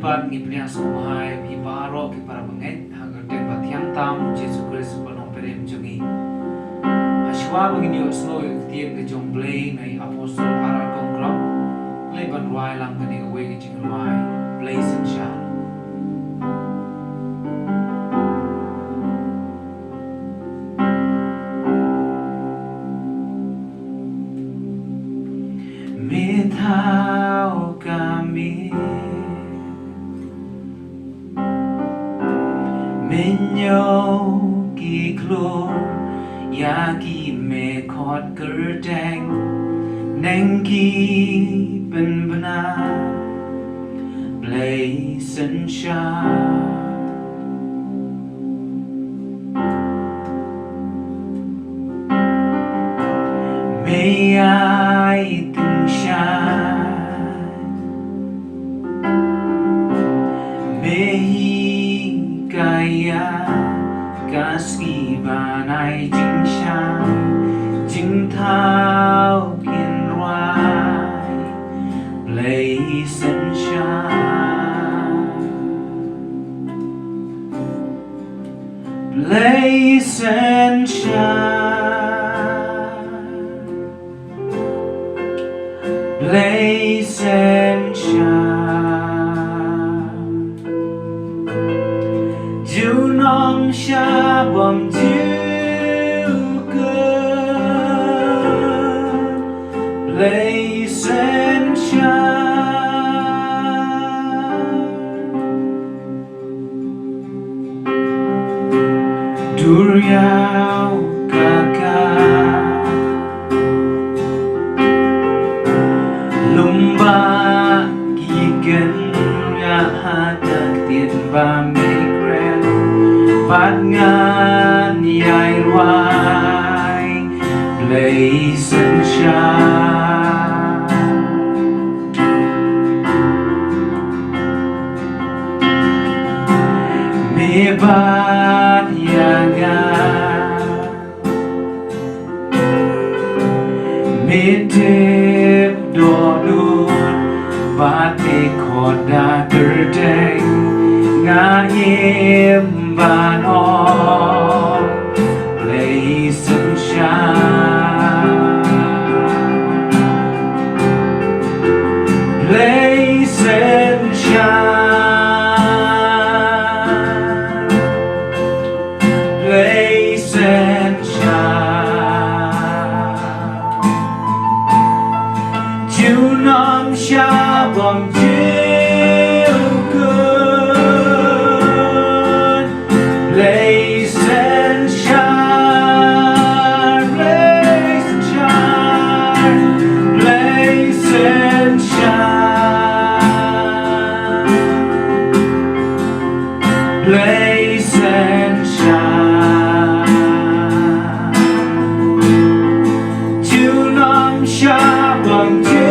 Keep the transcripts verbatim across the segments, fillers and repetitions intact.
Pat ngi pdiang sngewbha ïa phi baroh ki para bangeit ha ka kyrteng ba thiang tam u Jisu Khrist u ba nongpynim jong ngi. Hashwa ba ngin ïohsngew ïa ka ktien ka jong U Blei, nga ai Apostol Arar Kongkrop, leit ban rwai lang kane kawei ka jingrwai, Blei Synshar. Me thaw ka miet, me ñiew ki khlur ïa ki mehkot kyrteng, neng ki pynbna, Blei Synshar. Me ai tyngshaiñ, me hikai ïa ka sngi ban ai jingshai jingthaw kin rwai, Blei Synshar. Blei Synshar, Blei Synshar. Junom sha bym ju kut, Blei Synshar. Duriaw ka ka, lum ba ki kynriah ha ka ktien ba me kren, bad ngan ïai rwai, Blei Synshar. Me bat ïa nga, me tip dohnud, bad me khot da kyrteng, nga im ban ong, Blei Synshar. Blei Synshar, Blei Synshar. Junom sha bym ju kut, Blei Synshar, Blei Synshar, Blei Synshar, Blei Synshar. Junom sha bym ju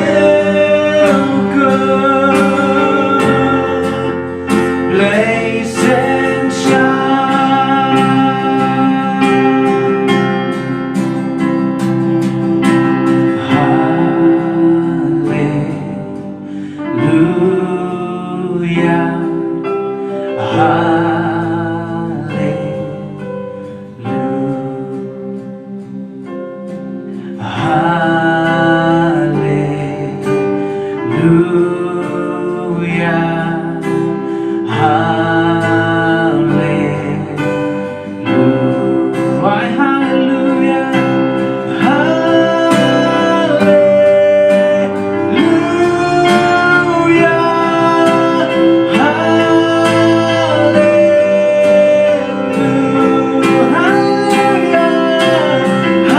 kut, Blei Synshar. Haleluya, haleluya. Haleluya, haleluya, haleluya, haleluya, haleluya, haleluya.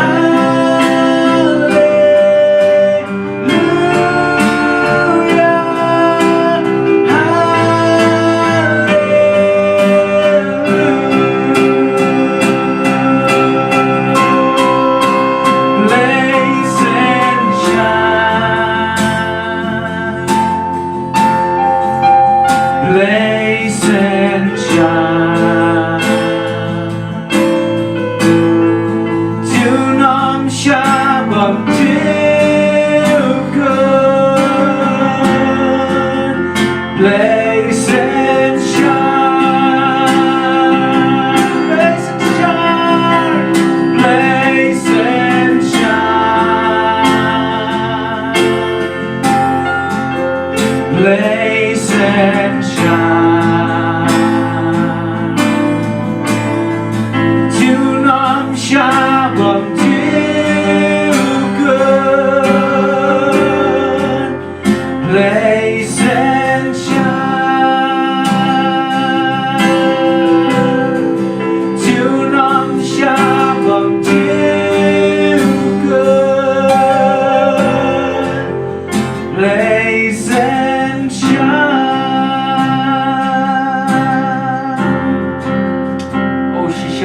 Haleluya,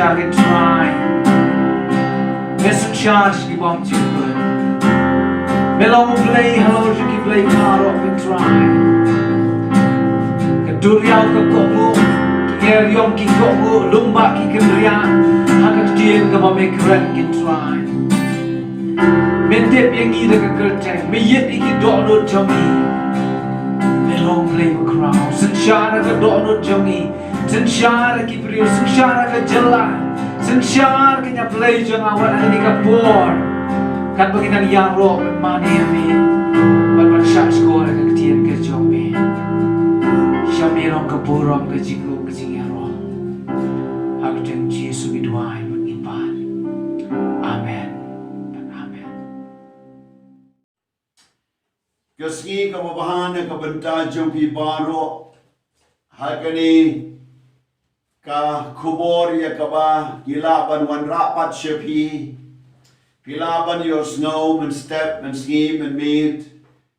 Ka Trai, me synshar sha ki bym jingkut. Me long U Blei halor jong ki blei baroh, ka Trai. Ka duriaw ka kohnguh, ki eriong ki kohnguh, lum bad ki kynriah, ha ka ktien kaba me kren, ka Trai. Me tip ïa ngi da ka kyrteng, me ïeit ïa ki dohnud jong ngi. Me long U Blei bakhraw, synshar ka dohnud jong ngi. Synshar ki briew, synshar ka jylla, synshar ka ïing Blei jong nga wat ha kane ka por. Katba ngi nang ïaroh ban mane ïa me, bad ban shahshkor ïa ka ktien ka jong me. Sha me long ka burom, ka jingïaroh, ka jingïaroh. Ha ka kyrteng Jisu ngi duwai bad ngi pan. Amen. Amen. Ka sngi kaba bha na ka bynta jong phi baroh. Ha kane ka khubor ïa kaba ngi lah ban wanrah pat sha phi. Phi lah ban ïohsngew mynstep, mynsngi, mynmiet.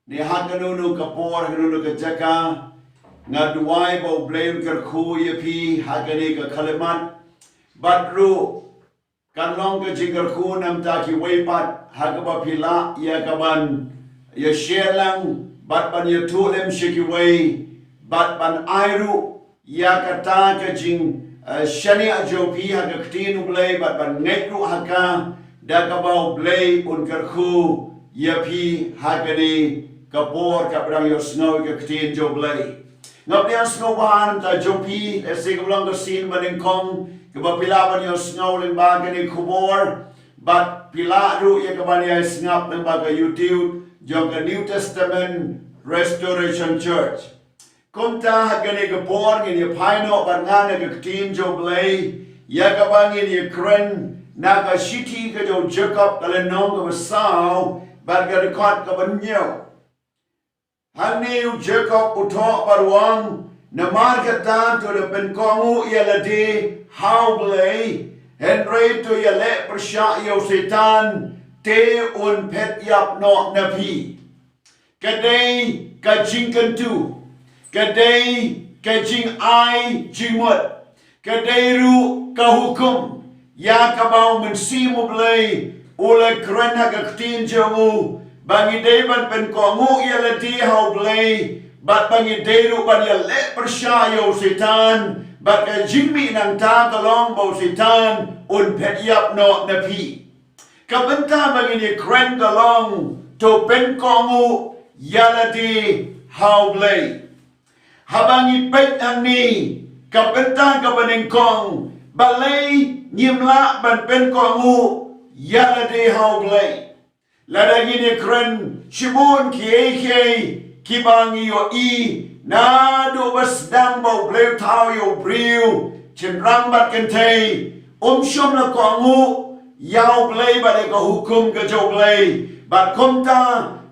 Ne ha kano kano ka por, ha kano kano ka jaka, nga duwai ba U Blei un kyrkhu ïa phi ha kane ka khyllipmat. Bad ruh kan long ka jingkyrkhu na ka bynta kiwei pat, ha kaba phi lah ïa ka ban ïa share lang, bad ban ïathuh lem sha kiwei, bad ban ai ruh ïa kata ka jing, eh, shaniah jong phi ha ka ktien U Blei, bad ban ngeit ruh ha ka, da kaba U Blei un kyrkhu ïa phi ha kane ka por kaba dang ïohsngew ïa ka ktien jong U Blei. Nga pdiang sngewbha na ka bynta jong phi, lehse kaba long ka sien banyngkong kaba phi lah ban ïohsngew lyngba kane ka khubor, bad phi lah ruh ïa ka ban ïai sngap lyngba ka YouTube jong ka New Testament Restoration Church. Kumta ha kane ka por ngin ïa phai noh bad nga na ka ktien jong U Blei, ïa kaba ngin ïa kren na ka shithi ka jong u Jakob, ka lynnong kaba saw bad ka dkhot kaba hynñiew. Hangne u Jakob u thoh bad u ong, namar kata to da pynkohnguh ïa lade ha U Blei, hynrei to ïaleh pyrshah ïa u Soitan, te un phet ïap noh na phi. Ka dei ka jingkyntu, ka dei ka jingai jingmut, ka dei ruh ka hukum, ïa kaba u Mynsiem U Blei u la kren ha ka ktien jong u, ba ngi dei ban pynkohnguh ïa lade ha U Blei, bad ba ngi dei ruh ban ïaleh pyrshah ïa u Soitan, bad ka jingmih nangta ka long ba u Soitan un phet ïap noh na phi. Ka bynta ba ngin ïa kren ka long, to pynkohnguh ïa lade ha U Blei. Haba ngi peit hangne, ka bynta kaba nyngkong, balei ngim lah ban pynkohnguh ïa lade ha U Blei. Lada ngin ïa kren shibun kiei kiei kiba ngi ïohi naduh ba sdang ba U Blei u thaw ïa u briew, shynrang bad kynthei, um shym la kohnguh ïa U Blei bad ïa ka hukum ka jong U Blei. Bad kumta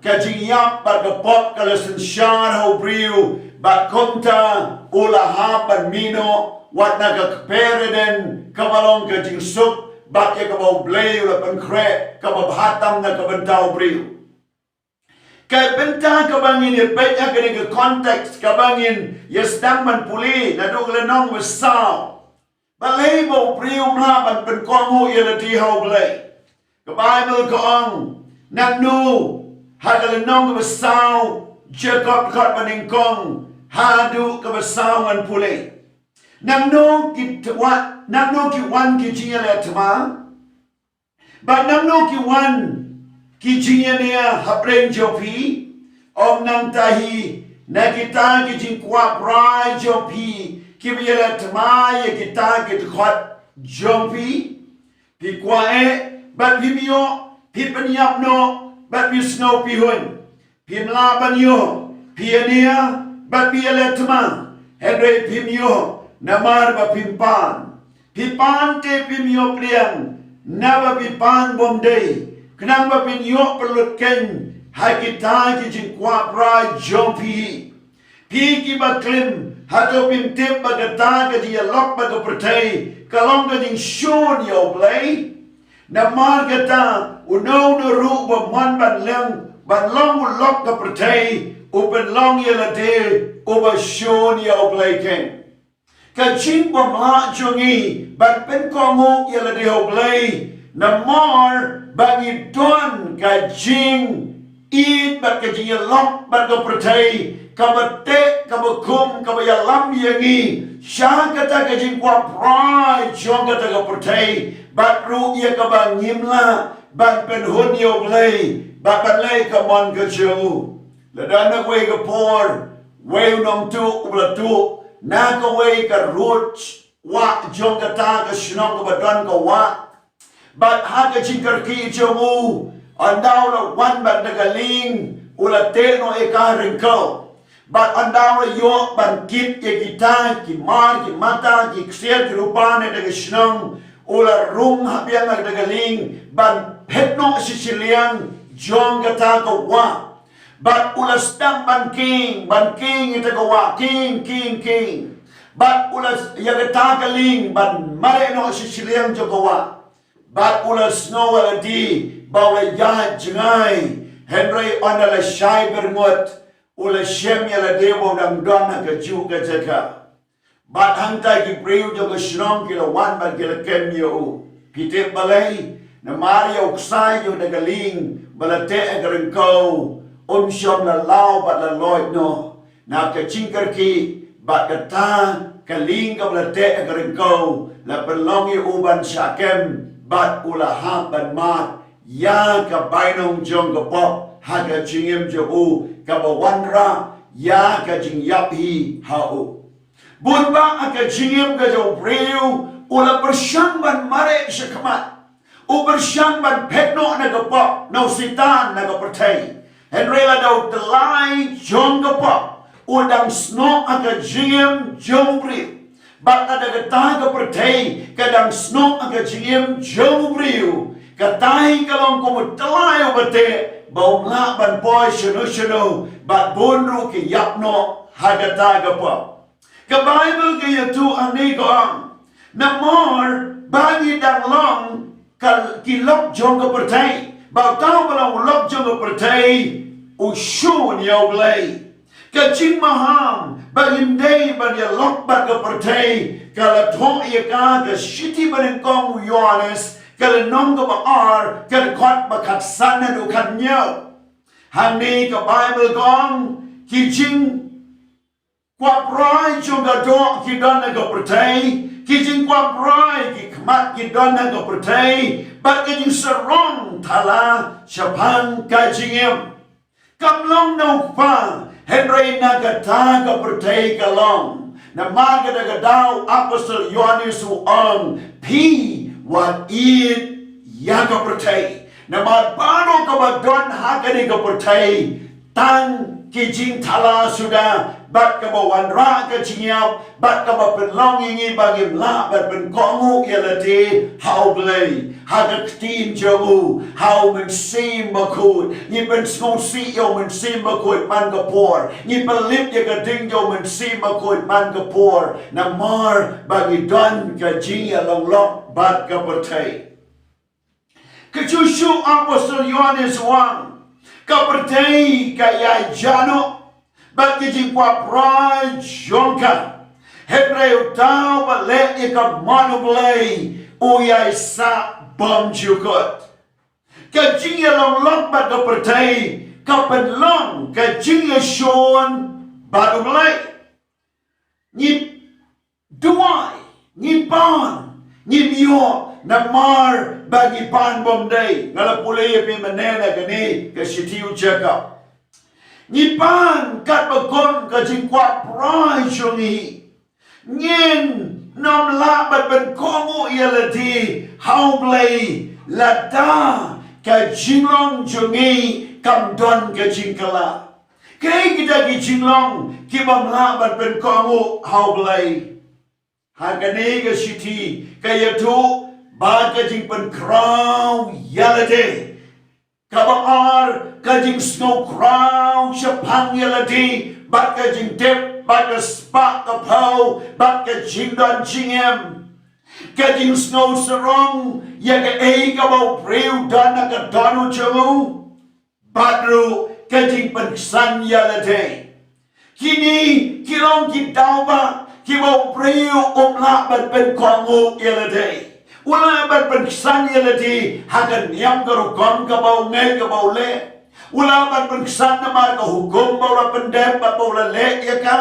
ka jingïap bad ka pop ka la synshar ha u briew, bad kumta u la hap ban mih noh wat na ka kper Eden kaba long ka jingsuk, bad ïa kaba U Blei u la pynkhreh kaba bha tam na ka bynta u briew. Ka bynta kaba ngin ïa peit ha kane ka context kaba ngin ïa sdang ban pule naduh ka lynnong ba saw. Balei ba u briew um lah ban pynkohnguh ïa lade ha U Blei. Ka Baibl ka ong, nangno, ha ka lynnong kaba saw, Jakob dkhot ba nyngkong haduh kaba saw ngan pule. Nangno ki t-, wa-, nangno ki wan ki jingïaleh thma, bad nangno ki wan ki jingïania hapdeng jong phi, ym nangta hi na kita ki jingkwah brai jong phi kiba ïaleh thma ïa kita ki dkhot jong phi. Phi kwah eh, bad phim ïoh, phi pynïap noh, bad phi sngew phi hun. Phim lah ban ïoh, phi ïania, bad phi ïaleh thma, hynrei phim ïoh, namar ba phim pan. Phi pan te phim ïoh pdiang, naba phi pan bym dei, khnang ba phin ïoh pynlut keiñ ha kita ki jingkwah brai jong phi. Phi kiba klim, hato phim tip ba kata ka jingïalok bad ka pyrthei ka long ka jingshun ïa U Blei? Namar kata, uno uno ruh uba mon ban long, ban long u lok ka pyrthei, u pynlong ïa lade uba shun ïa U Blei keiñ. ka jingbymlah jong ngi ban pynkohnguh ïa lade ha U Blei, namar ba ngi don ka jingïeit bad ka jingïalok bad ka pyrthei, kaba teh, kaba kum, kaba ïalam ïa ngi sha kata ka jingkwah brai jong kata ka pyrthei, bad ruh ïa kaba ngim lah ban pynhun ïa U Blei bad ban leh ka mon ka jong u. Lada na kawei ka por, wei u nongtuh u la tuh na kawei ka rud wah jong kata ka shnong kaba don ka wah. Bad ha ka jingkyrkieh jong u, ynda u la wan bad da ka lieng, u la teh noh ïa ka ryngkew. Bad ynda u la ïoh ban kit ïa kita ki mar, ki mata, ki ksiar, ki rupa na kata ka shnong, u la rung ha biang na kata ka lieng ban phet noh sha shiliang jong kata ka wah. Bad u la sdang ban kieng, ban kieng ïa kata ka wah, kieng, kieng, kieng. Bad u la ïa kata ka lieng ban mareh noh sha shiliang jong ka wah. Bad u la sngew ïa lade ba u la ïaid jngai. Hynrei ynda la shai byrngut, u la shem ïa lade ba u dang don ha kajuh ka jaka. Bad hangta ki briew jong ka shnong ki la wan bad ki la kem ïa u. Phi tip balei? Namar ïa u ksai jong kata ka lieng ba la teh ha ka ryngkew, um shym la law bad la loit noh. Na ka jingkyrkieh, bad kata ka lieng kaba la teh ha ka ryngkew la pynlong ïa u ban shah kem, bad u la hap ban mad ïa ka bainong jong ka pop ha ka jingim jong u, kaba wanrah ïa ka jingïap hi ha u. Bun bah ha ka jingim ka jong u briew, u la pyrshang ban mareh sha khmat. U pyrshang ban phet noh na ka pop, na u Soitan, na ka pyrthei. Hynrei lada u tyllai jong ka pop u dang snoh ha ka jingim jong u briew, bad lada kata ka pyrthei ka dang snoh ha ka jingim jong u briew, kata hi ka long kum u tyllai uba teh ba um lah ban poi shano shano, bad bun ruh ki ïap noh ha kata ka pop. Ka Baibl ka ïathuh hangne, ka ong, namar ba ngi dang long ka, ki lok jong ka pyrthei, ba uta uba long u lok jong ka pyrthei u shun ïa U Blei. Ka jingmaham ba ngim dei ban ïalok bad ka pyrthei ka la thoh ïa ka ha ka shithi banyngkong u Ïoannis, ka lynnong kaba ar, ka dkhot ba khatsan haduh khathynñiew. Hangne ka Baibl ka ong, ki jing kwah brai jong ka doh ki don ha ka pyrthei, ki jingkwah brai ki khmat ki don ha ka pyrthei, bad ka jingsarong thala shaphang ka jingim. Kam long na u Kpa, hynrei na kata ka pyrthei ka long. Namar kata ka daw u Apostol Ïoannis u ong, phi wat ïeit ïa ka pyrthei. Namar baroh kaba don ha kane ka pyrthei, tang ki jingthala suda, bad kaba wanrah ka jingïap, bad kaba pynlong ïa ngi ba ngim lah ban pynkohnguh ïa lade ha U Blei. Ha ka ktien jong u, ha u Mynsiem Bakhuid. Ngi pynsngewsih ïa u Mynsiem Bakhuid man ka por. Ngi pynlip ïa ka ding jong u Mynsiem Bakhuid man ka por. Namar ba ngi don ka jingïalong lok bad ka pyrthei. Ka shuh shuh u Apostol Ïoannis u ong, ka pyrthei ka ïai jah noh bad ki jingkwah brai jong ka. Hynrei uta uba leh ïa ka mon U Blei u ïai sah bymjukut. Ka jingïalong lok bad ka pyrthei ka pynlong ka jingïashun bad U Blei. Ngi duwai, ngi pan, ngim ïoh namar ba ngi pan bymdei. Nga la pule ïa phi mynne na kane ka shithi u Jakob. Ngi pan katba kum ka jingkwah brai jong ngi. Ngin nym lah ban pynkohnguh ïa lade ha U Blei lada ka jinglong jong ngi kam don ka jingkylla. Kaei kita ki jinglong ki bym lah ban pynkohnguh ha U Blei? Ha kane ka shithi ka ïathuh ba ka jingpynkhraw ïa lade. Kaba ar, ka jingsngewkhraw shaphang ïa lade, bad ka jingtip, bad ka spah ka phew, bad ka jingdon jingem. Ka jingsngewsarong ïa kaei kaba u briew don ha ka dohnud jong u. Bad ruh ka jingpynksan ïa lade. Kine ki long ki daw ba kiba u briew um lah ban pynkohnguh ïa lade. U lah ban pynksan ïa lade ha ka niam ka rukom kaba u ngeit kaba u leh. U lah ban pynksan namar ka hukum ba u la pyndep bad ba u la leh ïa ka.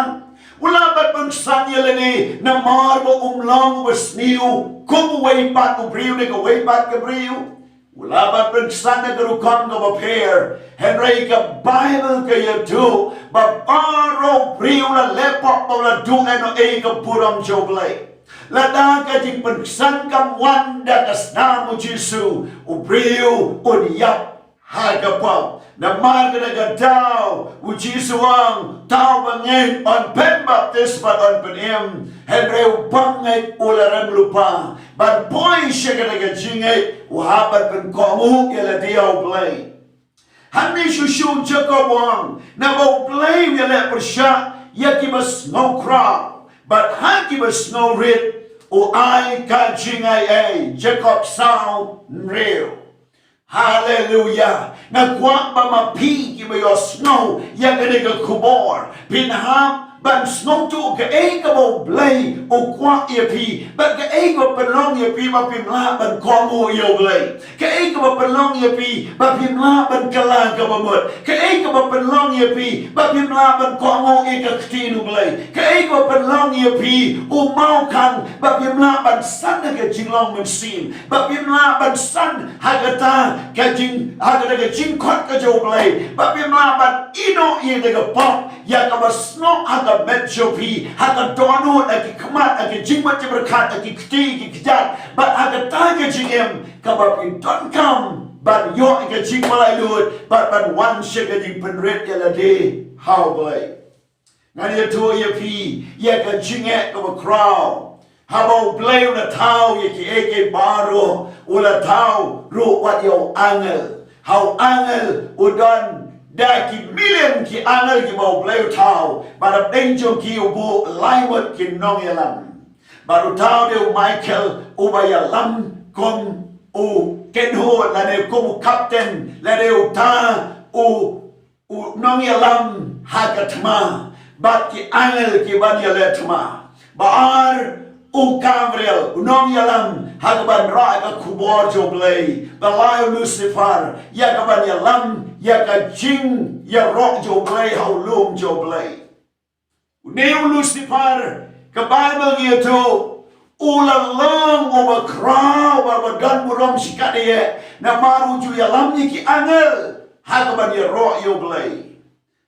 U lah ban pynksan ïa lade namar ba um long uba sniew kum uwei pat u briew ne kawei pat ka briew. U lah ban pynksan ha ka rukom kaba pher. Hynrei ka Baibl ka ïathuh ba baroh briew la leh pop ba u la duh ïa no ei ka burom jong U Blei. Lada ka jingpynksan kam wan da ka snam U Jisu, u briew un ïap ha ka pop. Namar kata ka daw U Jisu u ong, uta uba ngeit un pynbaptis bad un pynim. Hynrei uba ngeit u la rem lypa ban poi sha kata ka jingngeit, u hap ban pynkohnguh ïa lade ha U Blei. Hangne shuh shuh Jakob u ong, naba U Blei u ïaleh pyrshah ïa kiba sngewkhraw, bad ha kiba sngewrit u ai ka jingai ei. Jakob saw hynriew. Haleluya. Nga kwah ba ma phi kiba ïohsngew ïa kane ka khubor, phin hap ban sngewthuh kaei kaba U Blei u kwah ïa phi, bad kaei kaba pynlong ïa phi ba phim lah ban kohnguh ïa U Blei. Kaei kaba pynlong ïa phi ba phim lah ban kylla kaba mut. Kaei kaba pynlong ïa phi ba phim lah ban kohnguh ïa ka ktien U Blei. Kaei kaba pynlong ïa phi u mawkhang ba phim lah ban san ha ka jinglong mynsiem, ba phim lah ban san ha kata ka jing, ha kata ka jingkhot ka jong U Blei, ba phim lah ban ïehnoh ïa kata ka pop ïa kaba snoh ha ka met jong phi, ha ka dohnud, ha ki khmat, ha ki jingmut jingpyrkhat, ha ki kti ki kjat, bad ha kata ka jingim kaba phi donkam ban ïoh ïa ka jingpynlait lut bad ban wan sha ka jingpynrit ïa lade ha U Blei. Ngan ïathuh ïa phi ïa ka jingeh kaba khraw. Haba U Blei u la thaw ïa kiei kiei baroh, u la thaw ruh wat ïa u angel. Ha u angel u don da ki million ki angel kiba U Blei u thaw, bad hapdeng jong ki u buh lai ngut ki nongïalam. Bad u thaw de u Michael uba ïalam kum u kynhun lane kum u kapten, lane uta u u nongïalam ha ka thma, bad ki angel ki ban ïaleh thma. Ba ar u Gabriel, u nongïalam ha ka ban rah ka khubor jong U Blei. Ba lai u Lucifer, ïa ka ban ïalam ïa ka jingïaroh jong U Blei ha u lum jong U Blei. Une u Lucifer, ka Baibl ka ïathuh, u la long uba khraw, uba, uba don burom shikatdei, namar u ju ïalam ïa ki angel ha ka ban ïaroh ïa U Blei.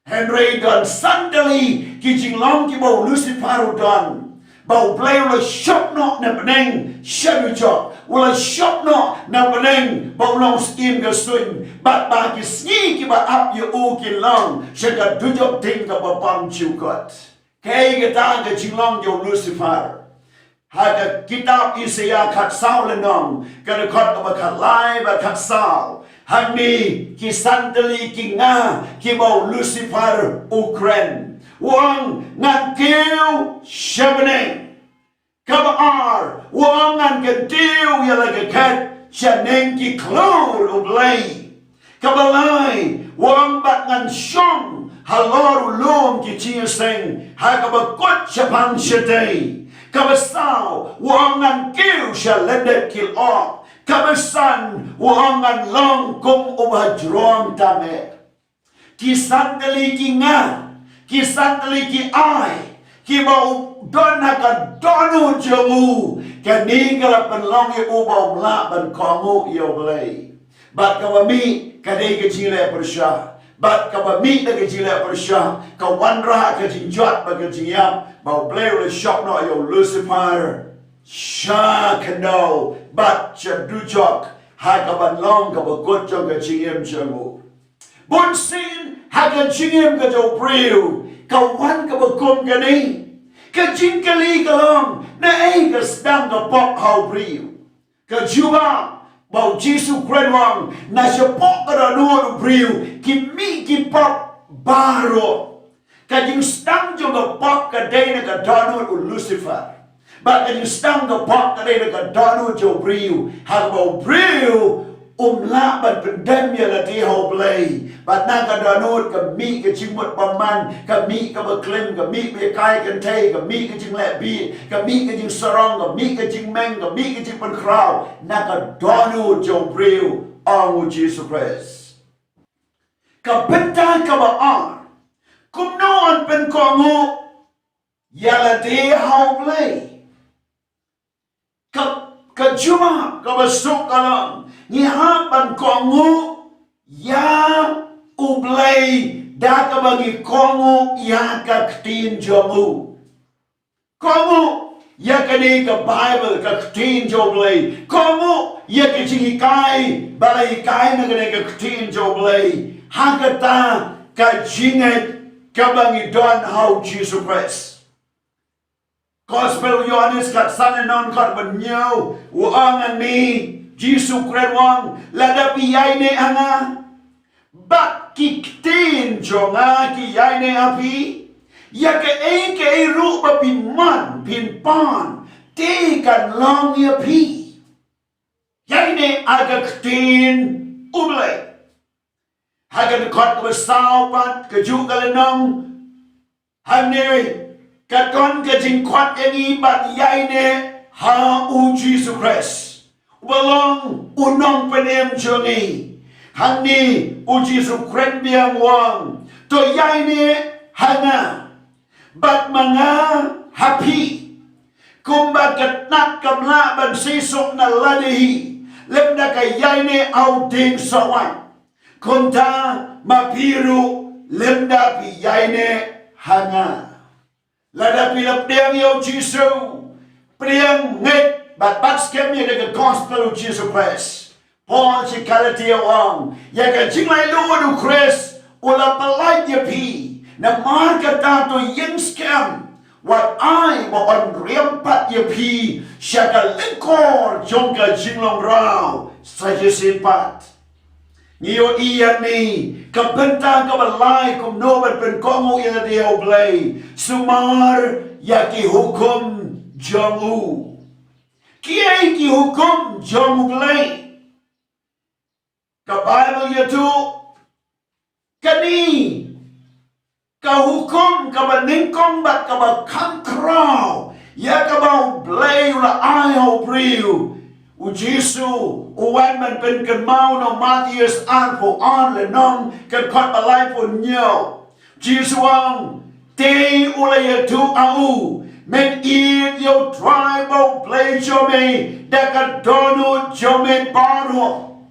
Hynrei don san tylli ki jinglong kiba u Lucifer u don, ba U Blei u la shop noh na bneng sha dujok. U la shop noh na bneng ba u long Syiem ka suiñ, bad ba ki sngi kiba ap ïa u kin long sha ka dujok ding kaba bymjukut. Kaei kata ka jinglong jong u Lucifer? Ha ka kitab Isaïah khatsaw lynnong, ka dkhot kaba khatlai bad khatsaw. Hangne ki san tylli ki nga kiba u Lucifer u kren. U ong, ngan kiew sha bneng. Kaba ar, u ong, ngan kyntiew ïa la ka khet sha neng ki khlur U Blei. Kaba lai, u ong, bad ngan shong halor u lum ki jingïaseng ha kaba kut shaphang shatei. Kaba saw, u ong, ngan kiew sha lyndet ki lyoh. Kaba san, u ong, ngan long kum uba jrong tam eh. Ki san tylli ki nga, ki san tylli ki ai, kiba u don ha ka dohnud jong u, kane ka la pynlong ïa u ba um lah ban kohnguh ïa U Blei. Bad kaba mih ka dei ka jingleh pyrshah. Bad kaba mih da ka jingleh pyrshah, ka wanrah ka jingjot bad ka jingïap, ba U Blei u la shop noh ïa u Lucifer sha khyndew bad sha dujok, ha ka ban long kaba kut jong ka jingim jong u. Bunsien ha ka jingim ka jong u briew ka wan kaba kum kane. Ka jingkylli ka long, naei ka sdang ka pop ha u briew? Ka jubab ba u Jisu u kren u ong, na shapoh ka dohnud u briew ki mih ki pop baroh. Ka jingsdang jong ka pop ka dei na ka dohnud u Lucifer. Bad ka jingsdang ka pop ka dei na ka dohnud jong u briew. Haba u briew Um lah ban pyndem ïa lade ha U Blei. Bad na ka dohnud ka mih ka jingmut bymman, ka mih kaba klim, ka mih ba ïakai kynthei, ka mih ka jingleh bieit, ka mih ka jingsarong, ka mih ka jingmeng, ka mih ka jingpynkhraw. Na ka dohnud jong u briew, ong u Jisu Khrist. Ka bynta kaba ar, kumno yn pynkohnguh ïa lade ha U Blei. Ka, ka jubab kaba suk ka long, ngi hap ban kohnguh ïa U Blei da kaba ngi kohnguh ïa ka ktien jong u. Kohnguh ïa kane ka Baibl, ka ktien jong U Blei. Kohnguh ïa ka jinghikai ba la hikai na kane ka ktien jong U Blei. Ha kata ka jingngeit kaba ngi don ha u Jisu Khrist. Gospel u Ïoannis khatsan, lynnong khatphra hynñiew, u ong hangne, Jisu Khrist u ong, lada phi ïaineh ha nga bad ki ktien jong nga ki ïaineh ha phi, ïa kaei kaei ruh ba phi mon phin pan, te kan long ïa phi. Ïaineh ha ka ktien U Blei. Ha ka dkhot kaba saw pat, kajuh ka lynnong, hangne ka don ka jingkhot ïa ngi ban ïaineh ha u Jisu Khrist, uba long u Nongpynim jong ngi. Hangne u Jisu Khrist biang u ong, to ïaineh ha nga bad ma nga ha phi. Kumba ka tnat kam lah ban seisoh na lade hi lymda ka ïaineh ha u dieng sawait, kumta ma phi ruh lymda phi ïaineh ha nga. Lada phi la pdiang ïa u Jisu, pdiang, ngeit bad bat skhem ïa ka gospel u Jisu Khrist. Paul sha ki Galatia u ong, ïa ka jinglaitluid u Khrist u la pyllait ïa phi. Namar kata to ïeng skhem, wat ai ba yn riam pat ïa phi sha ka lyngkor jong ka jinglong raw sa shisien pat. Ngi ïohi ïa kane ka bynta kaba lai kumno ban pynkohnguh ïa lade ha U Blei, sumar ïa ki hukum jong u. Kiei ki hukum jong U Blei? Ka Baibl ïathuh, kane ka hukum kaba nyngkong bad kaba kham khraw, ïa kaba U Blei u la ai ha u briew. U Jisu u wan ban pynkynmaw na u Mathaios arphew ar, lynnong ka dkhot ba laiphew hynñiew. Jisu u ong, te u la ïathuh ha u, men ïeit ïa U Trai ba U Blei jong me da ka dohnud jong me baroh,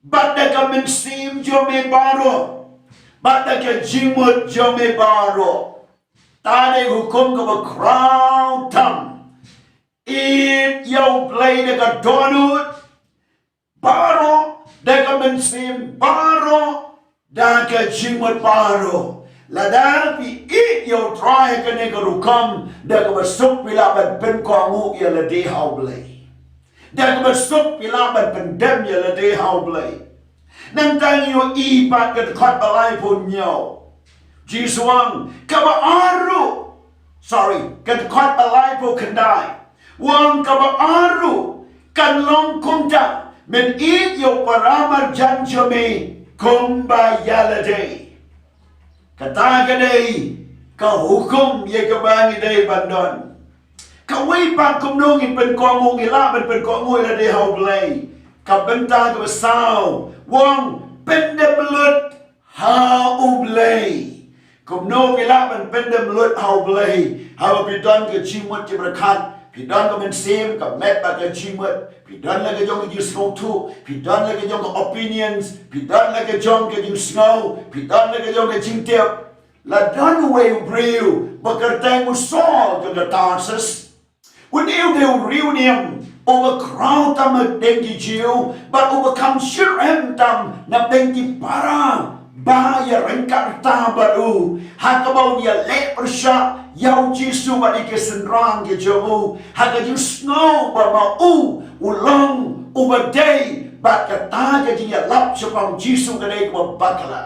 bad da ka mynsiem jong me baroh, bad da ka jingmut jong me baroh. Kata dei hukum kaba khraw tam. Ïeit ïa U Blei da ka dohnud baroh, da ka mynsiem baroh, da ka jingmut baroh. Lada phi ïeit ïa U Trai ha kane ka rukom, da kaba suk phi lah ban pynkohnguh ïa lade ha U Blei. Da kaba suk phi lah ban pyndem ïa lade ha U Blei. Nangta ngi ïohi pat ka dkhot ba laiphew hynñiew. Jisu u ong, kaba ar ruh, sorry, ka dkhot ba laiphew khyndai. U ong, kaba ar ruh kan long kumta, men ïeit ïa u para marjan jong me kumba ïa lade. Kata ka dei ka hukum ïa kaba ngi dei ban don. Kawei pat, kumno ngin pynkohnguh, ngi lah ban pynkohnguh ïa lade ha U Blei? Ka bynta kaba saw, u ong, pyndem lut ha U Blei. Kumno phi lah ban pyndem lut ha U Blei? Haba phi don ka jingmut jingpyrkhat, phi don ka mynsiem ka met bad ka jingmut, phi don la ka jong ka jingsngewthuh, phi don la ka jong ka opinions, phi don la ka jong ka jingsngew, phi don la ka jong ka jingtip. La don uwei u briew ba kyrteng u Saul jong ka Tarsus. Une u dei u riewniam uba khraw tam hapdeng ki Jiw bad uba kham shyrkhei tam napdeng ki para ba ïaryngkat rta bad u, ha kaba un ïaleh pyrshah ïa u Jisu bad ïa ki synran ki jong u, ha ka jingsngew ba ma u u long uba dei, bad kata ka jingïalap shaphang u Jisu ka dei kaba bakla.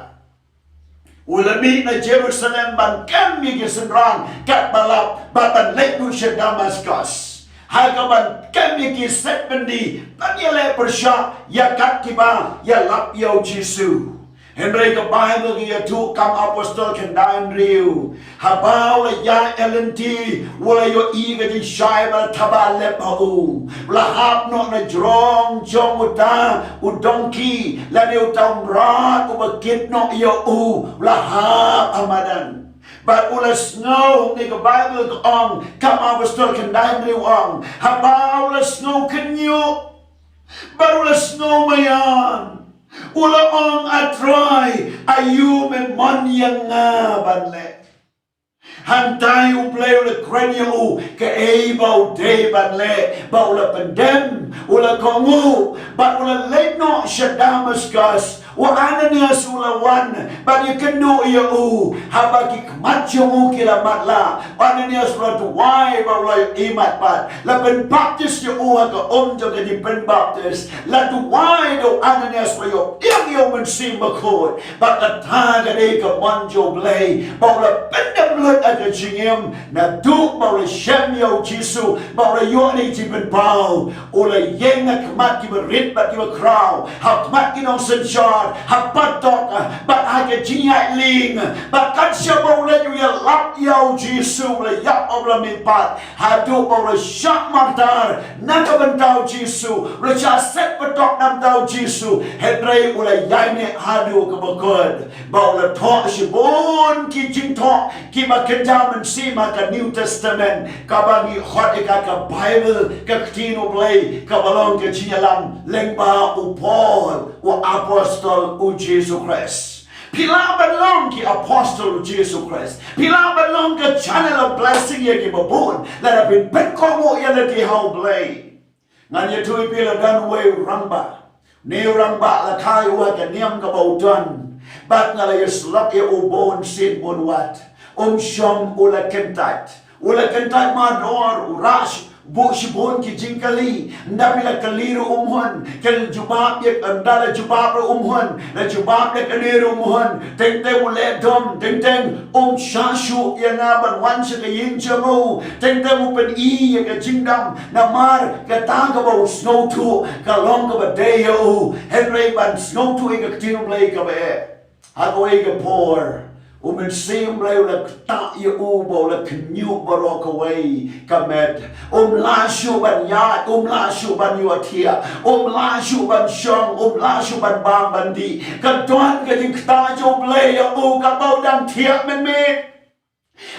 U la mih na Jerusalem ban kem ïa ki synran katba lap, bad ban leit noh sha Damaskus. Ha kaban kem ïa ki set byndi ban ïaleh pyrshah ïa kat kiba ïalap ïa u Jisu. Hynrei ka Baibl ka ïathuh, Kam Apostol khyndai hynriew, haba u la ïaid ïa lynti u la ïohi ka jingshai ba la thaba lep ha u. U la hap noh na jrong jong uta u dongki lane uta u mrad uba kit noh ïa u, u la hap ha madan. Bad u la sngew, ne ka Baibl ka ong, Kam Apostol khyndai hynriew ong, haba u la sngew khynñiuh bad u la sngew maïan, u la ong, A Trai, aïu me mon ïa nga ban leh? Hangtai U Blei u la kren ïa u kaei ba u dei ban leh, bad u la pyndem, u la kohnguh bad u la leit noh sha Damaskus. U Ananias u la wan bad ïakynduh ïa u. Haba ki khmat jong u ki la matlah, u Ananias u la duwai bad u la ïohi mat pat. La pynbaptis ïa u ha ka um jong ka jingpynbaptis. La duwai da u Ananias, la ïoh ïa u Mynsiem Bakhuid. Bad kata ka dei ka mon jong U Blei ba u la pyndem lut ha ka jingim. Naduh ba u la shem ïa u Jisu, ba u la ïoh ïa ka jingpynpaw, u la ïeng ha khmat kiba rit bad kiba khraw, ha khmat ki nongsynshar, ha patok, bad ha ka jingïaid lieng. Bad kat shaba u leit u ïalap ïa u Jisu, u la ïap, u la mihpat, haduh ba u la shah martar na ka bynta u Jisu, u la shah set patok na ka bynta u Jisu. Hynrei u la ïaineh haduh kaba kut. Ba u la thoh shibun ki jingthoh kiba kynja mynsiem ha ka New Testament, kaba ngi khot ïa ka ka Baibl, ka Ktien U Blei, kaba long ka jingïalam lyngba u Paul, u apostol u Jisu Khrist. Phi lah ban long ki apostol u Jisu Khrist. Phi lah ban long ka channel of blessing ïa kiba bun, lada phin pynkohnguh ïa lade ha U Blei. Ngan ïathuh ïa phi, la don uwei u rangbah. Une u rangbah la kha ïa u ha ka niam kaba u don. Bad nga la ïasyllok ïa u bun sien bun wat. Um shym u la kyntait. U la kyntait mardor, u rah sh-, buh shibun ki jingkylli. Ynda phi la kylli ruh um hun. Ka jubab ïa, ynda la jubab ruh um hun. La jubab da kane ruh um hun. Teng teng u leh dom, teng teng um shah shuh ïa nga ban wan sha ka ïing jong u. Teng teng u pyni ïa ka jingdom. Namar kata kaba u sngewthuh ka long kaba dei ïa u. Hynrei ban sngewthuh ïa ka Ktien U Blei kaba eh, ha kawei ka por, u Mynsiem Blei u la ktah ïa u ba u la khynñiuh baroh kawei ka met. Um lah shuh ban ïaid, um lah shuh ban ïohthiah, um lah shuh ban shong, um lah shuh ban bam ban dih. Ka don ka jingktah jong U Blei ïa u kaba u dang thiah mynmiet.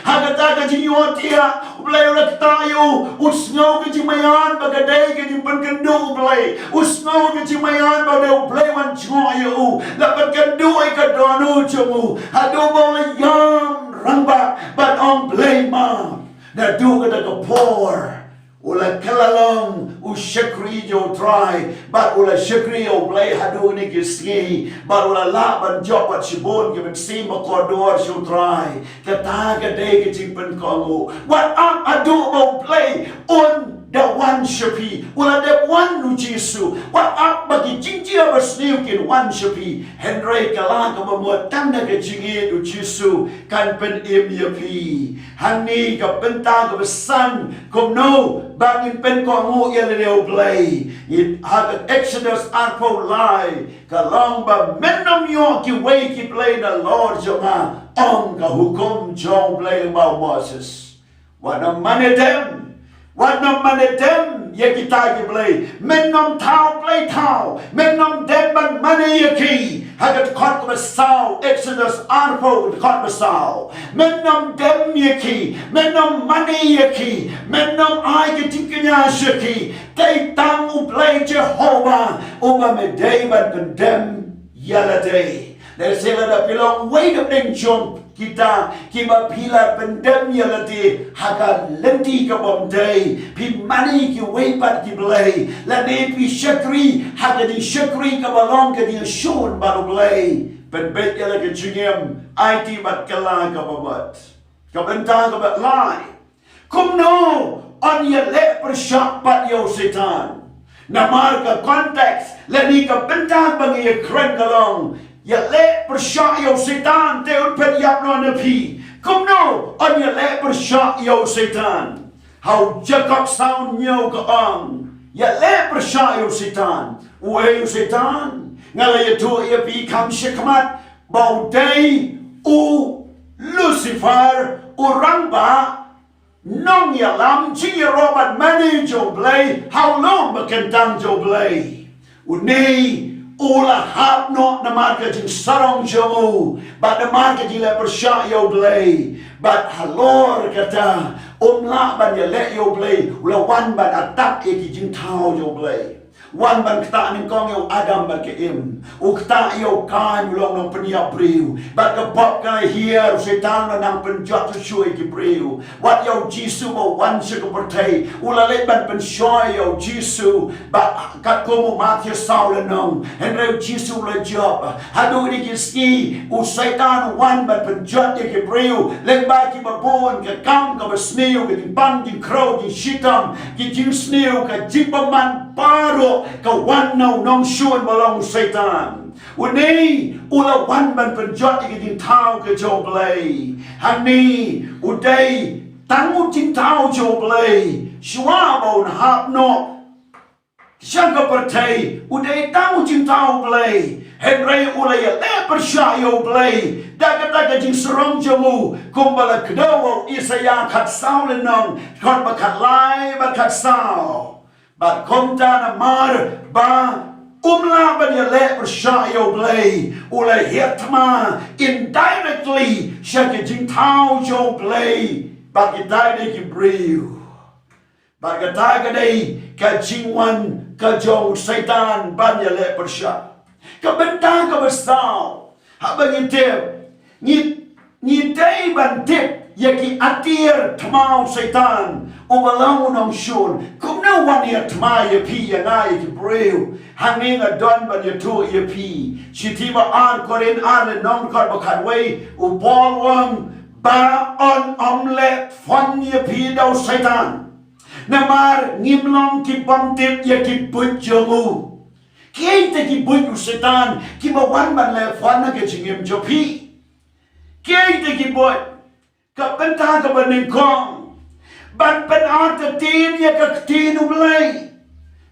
Ha kata ka jingïohthiah, U Blei u la ktah ïa u, u sngew ka jingmaïan ba ka dei ka jingpynkynduh U Blei. U sngew ka jingmaïan ba dei U Blei wan jngoh ïa u, la pynkynduh ïa ka dohnud jong u. Haduh ba u la ïam rangbah ban ong, Blei map. Naduh kata ka por u la kylla long u shakri jong U Trai, bad u la shakri ïa U Blei haduh kine ki sngi, bad u la lah ban jop bad shibun ki mynsiem ba kordor sha U Trai. Kata ka dei ka jingpynkohnguh. Wat ap haduh ba U Blei un da wan sha phi. U la dep wan u Jisu. Wat ap ba ki jingjia basniew kin wan sha phi. Hynrei kylla kaba mut tang da ka jingïeit u Jisu kan pynim ïa phi. Hangne ka bynta kaba san, kumno ba ngin pynkohnguh ïa lade ha U Blei. Ngi, ha ka Exodus arphew lai, ka long ba, men ym ïoh kiwei ki blei nalor jong nga, ong ka hukum jong U Blei lyngba u Moses. Wat nym mane dem, wat nym mane dem ïa kita ki blei. Men nym thaw blei thaw, men nym dem ban mane ïa ki. Ha ka dkhot kaba saw, Exodus arphew, dkhot kaba saw. Men nym dem ïa ki, men nym mane ïa ki, men nym ai ka jingkñia sha ki. Dei tang U Blei Jehobah uba me dei ban pyndem ïa lade. Lehse lada phi long uwei na pdeng jong kita kiba phi la pyndem ïa lade ha ka lynti ka bym dei, phi mane kiwei pat ki blei, lane phi shakri ha ka jingshakri kaba long ka jingshun bad U Blei, pynbeit ïa la ka jingim, aiti bad kylla kaba mut. Ka bynta kaba lai. Kumno yn ïaleh pyrshah pat ïa u Soitan? Namar ka context lane ka bynta ba ngi ïakren ka long, ïaleh pyrshah ïa u Soitan te un phet ïap noh na phi. Kumno yn ïaleh pyrshah ïa u Soitan? Ha u Jakob saw hynñiew ka ong, ïaleh pyrshah ïa u Soitan. Uei u Soitan? Nga la ïathuh ïa phi kham shakhmat ba u dei u Lucifer, u rangbah nongïalam jingïaroh bad mane jong U Blei ha u lum ba kyntang jong U Blei. Une u la hap noh namar ka jingsarong jong u bad namar ka jingleh pyrshah ïa U Blei. Bad halor kata, um lah ban ïaleh ïa U Blei, u la wan ban attack ïa ki jingthaw jong U Blei. Wan ban ktah nyngkong ïa u Adam bad ka Im. U ktah ïa u Kain, u long nongpynïap briew. Bad ka pop ka la hiar, u Soitan u la nang pynjot shuh shuh ïa ki briew. Wat ïa u Jisu ba u wan sha ka pyrthei, u la leit ban pynshoi ïa u Jisu. Bad katkum u Mathaios saw lynnong, hynrei u Jisu u la jop. Haduh kine ki sngi u Soitan u wan ban pynjot ïa ki briew lyngba kiba bun, ka kam kaba sniew, ka jingpang jingkhrew, jingshitom, ki jingsniew, ka jingbymman baroh ka wan na u nongshun ba long u Soitan. Une u la wan ban pynjot ïa ka jingthaw ka jong U Blei. Hangne u dei tang u jingthaw jong U Blei. Shuwa ba un hap noh sha ka pyrthei, u dei tang u jingthaw U Blei. Hynrei u la ïaleh pyrshah ïa U Blei da kata ka jingsarong jong u, kumba la kdew ha u Isaïah khatsaw lynnong, dkhot ba khatlai bad khatsaw. Bad kumta namar ba um lah ban ïaleh pyrshah ïa U Blei, u la hiar thma indirectly sha ka jingthaw jong U Blei bad kita ki dei ki briew. Bad kata ka dei ka jingwan ka jong u Soitan ban ïaleh pyrshah. Ka bynta kaba saw, haba ngi tip, ngi, ngi dei ban tip ïa ki atiar thma u Soitan uba long u nongshun. Kumno u wan ïa thma ïa phi ïa nga ïa ki briew? Hangne nga don ban ïathuh ïa phi. Shithi ba ar Korinth ar lynnong dkhot ba khatwei, u Paul u ong ba un ym leh phone ïa phi da u Soitan. Namar ngim long ki bym tip ïa ki buit jong u. Kiei te ki buit u Soitan kiba wan ban leh phone na ka jingim jong phi? Kiei te ki buit? Ka bynta kaba nyngkong, ban pynartatien ïa ka ktien U Blei.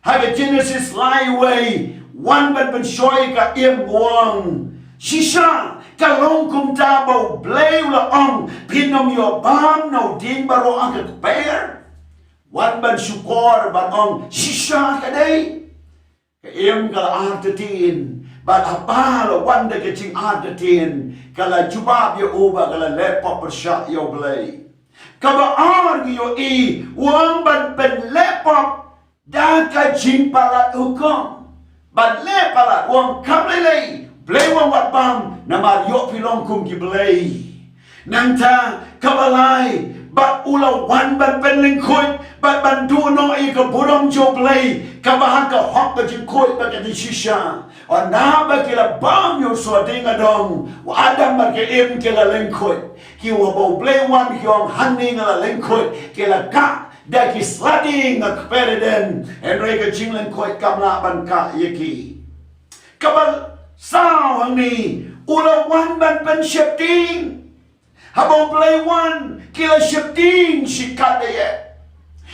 Ha ka Genesis lai wei, wan ban pynshoi ka Im, u ong, shisha ka long kumta ba U Blei u la ong, phin ym ïoh bam na u dieng baroh ha ka kper? Wan ban shukor ban ong, shisha ka dei. Ka Im ka la artatien, bad haba la wan da ka jingartatien, ka la jubab ïa u ba ka la leh pop pyrshah ïa U Blei. Kaba ar ngi ïohi, u ong ban pynleh pop da ka jingpalat hukum. Ban leh palat, u ong kam lei lei, Blei u ong wat bam, namar ïoh phi long kum ki blei. Nangta kaba lai, bad u la wan ban pynlyngkhuid bad ban duh noh ïa ka burom jong U Blei kaba ha ka hok, ka jingkhuid bad ka jingshisha. Ynda ba ki la bam ïa u suiñding adong, u Adam bad ka Im ki la lyngkhuid. Ki, haba U Blei u wan, ki ong hangne nga la lyngkhuid. Ki la kah da ki sla dieng ha kper Eden, hynrei ka jinglyngkhuid kam lah ban kah ïa ki. Kaba saw hangne, u la wan ban pynsheptieng. Haba U Blei u wan, ki la sheptieng shikatdei.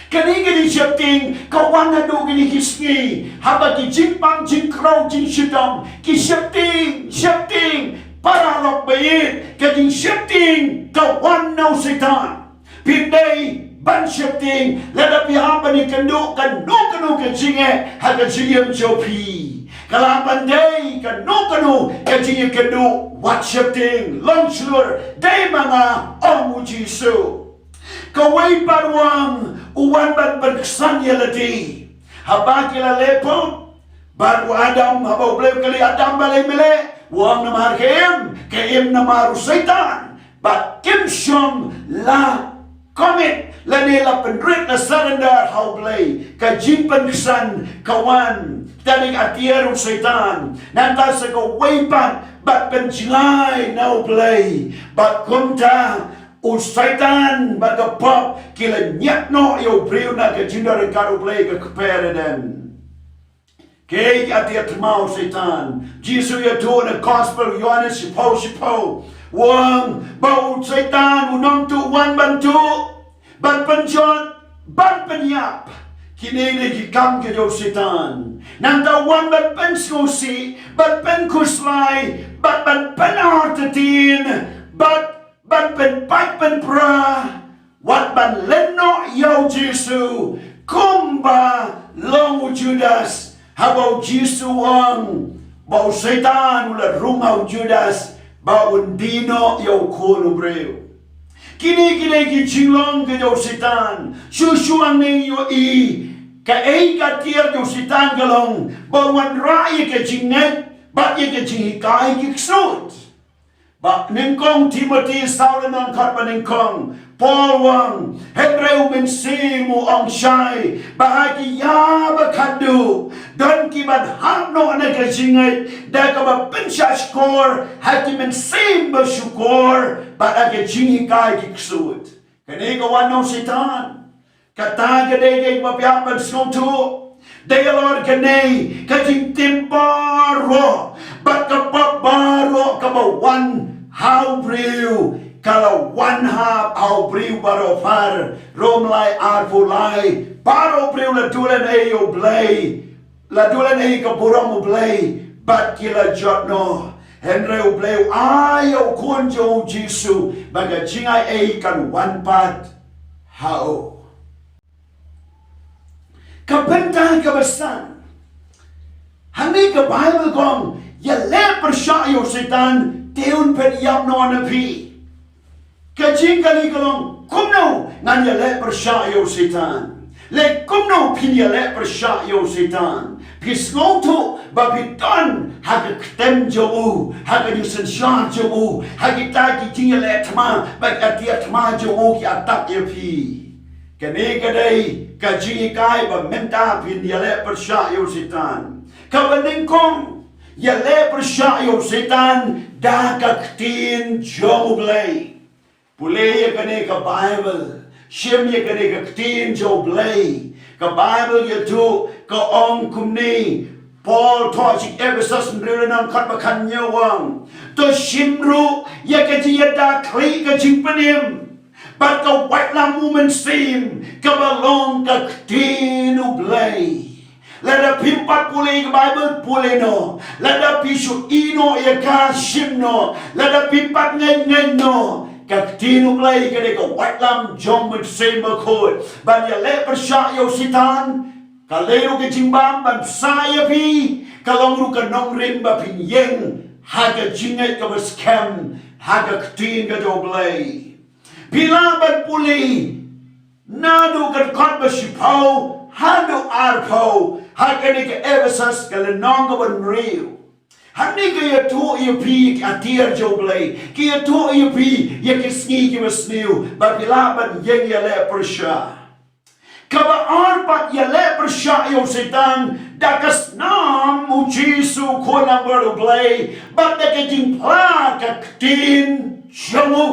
Kane ka jingsheptieng ka wan haduh kine ki sngi, haba ki jingpang jingkhrew jingshitom ki sheptieng, sheptieng. Para lok baieit, ka jingsheptieng ka wan na u Soitan. Phi dei ban sheptieng lada phi hap ban ïakynduh kano kano ka jingeh ha ka jingim jong phi. Ka lah ban dei kano kano ka jingïakynduh, wat sheptieng, long shlur, dei ma nga, ong u Jisu. Kawei pat u ong, u wan ban pynksan ïa lade. Haba ki la leh pop, bad u Adam, haba U Blei u kylli Adam balei me leh, u ong namar ka Im, ka Im namar u Soitan. Bad kim shym la commit lane la pynrit, la surrender ha U Blei. Ka jingpynksan ka wan, ka dei atiar u Soitan. Nangta sa kawei pat, bad pynjngai na U Blei. Bad kumta u Soitan bad ka pop ki la ñiad noh ïa u briew na ka jingdon ryngkat U Blei ha ka kper Eden. Kiei ki atiar thma u Soitan? Jisu u ïathuh na Gospel Ïoannis shiphew shiphew, u ong ba u Soitan u nongtuh u wan ban tuh, ban pynjot, ban pynïap. Kine ne ki kam ki jong u Soitan. Nangta u wan ban pynsngewsih, ban pynkhuslai, ban ban pynartatien, ban ban pynpait pynpra, wat ban lyngngoh ïa u Jisu, kumba long u Judas, haba u Jisu u ong ba u Soitan u la rung ha u Judas ba un die noh ïa u Khun u briew. Kine kine ki jinglong ki jong u Soitan, shuh shuh hangne ïohi kaei ka tiar jong u Soitan ka long, ba un wanrah ïa ka jingngeit bad ïa ka jinghikai ki ksuid. Ba nyngkong Timothy saw lynnong khat ba nyngkong, Paul u ong, hynrei u Mynsiem u ong shai ba ha ki ïa ba khadduh don ki ban hap noh na ka jingngeit da kaba pynshah shkor ha ki mynsiem ba shukor bad ha ka jinghikai ki ksuid. Kane ka wan na u Soitan. Kata ka dei kaei ba phi hap ban sngewthuh. Dei halor kane ka jingtim baroh bad ka pop baroh kaba wan ha u briew, ka la wan ha u briew baroh phar. Rom lai arphew lai. Baroh u briew la duh lehnoh ïa u Blei, la duh lehnoh ïa ka burom u Blei bad ki la jot noh. Hynrei u Blei u ai ïa u Khun jong u Jisu ba ka jingai ei kan wan pat ha u. Ka bynta kaba san, hangne ka Baibl ka ong, ïaleh pyrshah ïa u Soitan te un pynïap noh na phi. Ka jingkylli ka long, kumno ngan ïaleh pyrshah ïa u Soitan? Leh kumno phin ïaleh pyrshah ïa u Soitan? Phi sngewthuh ba phi don ha ka ktem jong u, ha ka jingsynshar jong u, ha kita ki jingïaleh thma bad ka tiar thma jong u ki attack ïa phi. Kane ka dei ka jinghikai ba mynta phin ïaleh pyrshah ïa u Soitan. Kaba nyngkong, ïaleh pyrshah ïa u Soitan da ka ktien jong u Blei. Pule ïa kane ka Baibl, shim ïa kane ka ktien jong u Blei. Ka Baibl ïathuh, ka ong kumne, Paul thoh sha ki Ephesus hynriew lynnong khat ba khathynñiew u ong, to shim ruh ïa ka jingïada khlieh ka jingpynim bad ka waitlam u Mynsiem kaba long ka ktien u Blei. Lada phim pat pule ïa ka Baibl, pule noh. Lada phi shu ïeh noh ïa ka, shim noh. Lada phim pat ngeit, ngeit noh. Ka ktien u Blei ka dei ka waitlam jong u Mynsiem Bakhuid ban ïaleh pyrshah ïa u Soitan. Ka leh ruh ka jingbam ban sah ïa phi. Ka long ruh ka nongrim ba phin ïeng ha ka jingngeit kaba skhem ha ka ktien ka jong u Blei. Phi lah ban pule naduh ka dkhot ba shiphew haduh arphew ha kane ka Ephesus ka lynnong kaba hynriew. Hangne ka ïathuh ïa phi ïa ka tiar jong u Blei, ka ïathuh ïa phi ïa ki sngi kiba sniew ba phi lah ban ïeng ïaleh pyrshah. Kaba ar pat, ïaleh pyrshah ïa u Soitan da ka snam u Jisu, u Khun langbrot u Blei, bad da ka jingphla ka ktien jong u.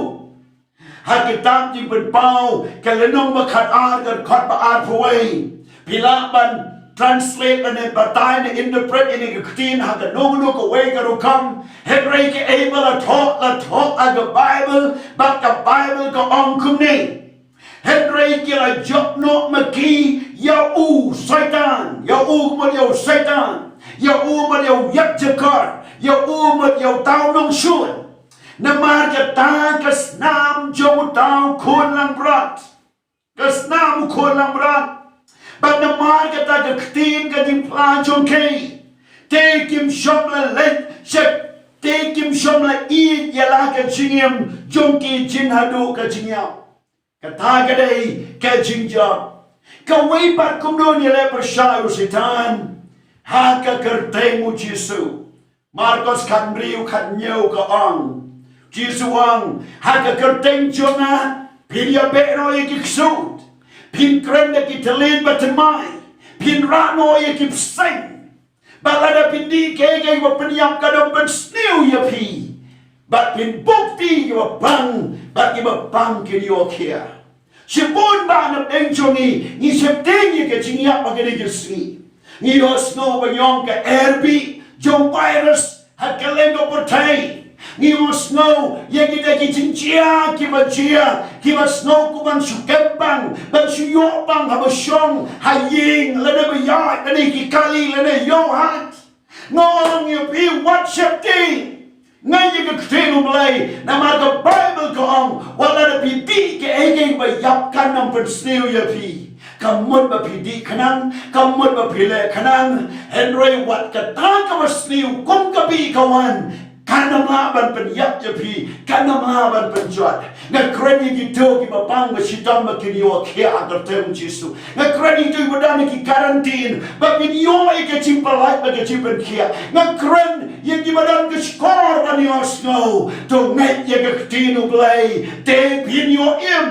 Ha kitab Jingpynpaw ka lynnong ba khatar ka dkhot ba arphew wei. Phi lah ban translate ne batai ne interpret ïa kane ka ktien ha kano kano kawei ka rukom. Hynrei kaei ba la thoh, la thoh ha ka Baibl, bad ka Baibl ka ong kumne. Hynrei ki la jop noh ma ki ïa u Soitan, ïa u mut ïa u Soitan, ïa u mut ïa u ïapjakor, ïa u mut ïa uta u nongshun. Namar kata ka snam jong uta u khun langbrot. Ka snam u khun langbrot. Bad namar kata ka ktien ka jingphla jong ki, te kim shym la leit sha, te kim shym la ïeit ïa la ka jingim jong ki jin haduh ka jingïap. Kata ka dei ka jingjop. Kawei pat kumno ngi ïaleh pyrshah ïa u Soitan? Ha ka kyrteng u Jisu. Markos khathynriew khathynñiew ka ong, Jisu u ong, ha ka kyrteng jong nga phin ïabeh noh ïa ki ksuid, phin kren da ki thylliej bathymmai, phin rah noh ïa ki bseiñ. Bad lada phin dih kiei kiei kiba pynïap, kan ym pynsniew ïa phi. Bad phin bud ïa kiba pang, bad kiba pang kin ïoh khia. Shibun ba na pdeng jong ngi ngi sheptieng ïa ka jingïap ha kine ki sngi. Ngi ïohsngew ba ngi ong ka airbih jong virus ha kylleng ka pyrthei. Ngi ong sngew ïa kita ki jingjia kiba jia, kiba sngew kum ban shu kem bang, ban shu ïoh bang haba shong ha ïing lane ba ïaid lane ki kali lane ïoh hat. Nga ong ïa phi, wat sheptieng. Ngeit ïa ka ktien U Blei, namar ka Baibl ka ong, wat lada phi dih kaei kaei ba ïap kan ym pynsniew ïa phi. Ka mut ba phi dih khnang, ka mut ba phi leh khnang, hynrei wat kata kaba sniew kum ka bih ka wan, kan ym lah ban pynïap ïa phi, kan ym lah ban pynjot. Nga kren ïa kito kiba pang ba shitom ba kin ïoh khiah ha ka kyrteng U Jisu. Nga kren ïa kito kiba don ha ki quarantine ba kin ïoh ïa ka jingpyllait bad ka jingpynkhiah. Nga kren ïa kiba don ka shkor ban ïohsngew. To ngeit ïa ka ktien U Blei, te phin ïoh im.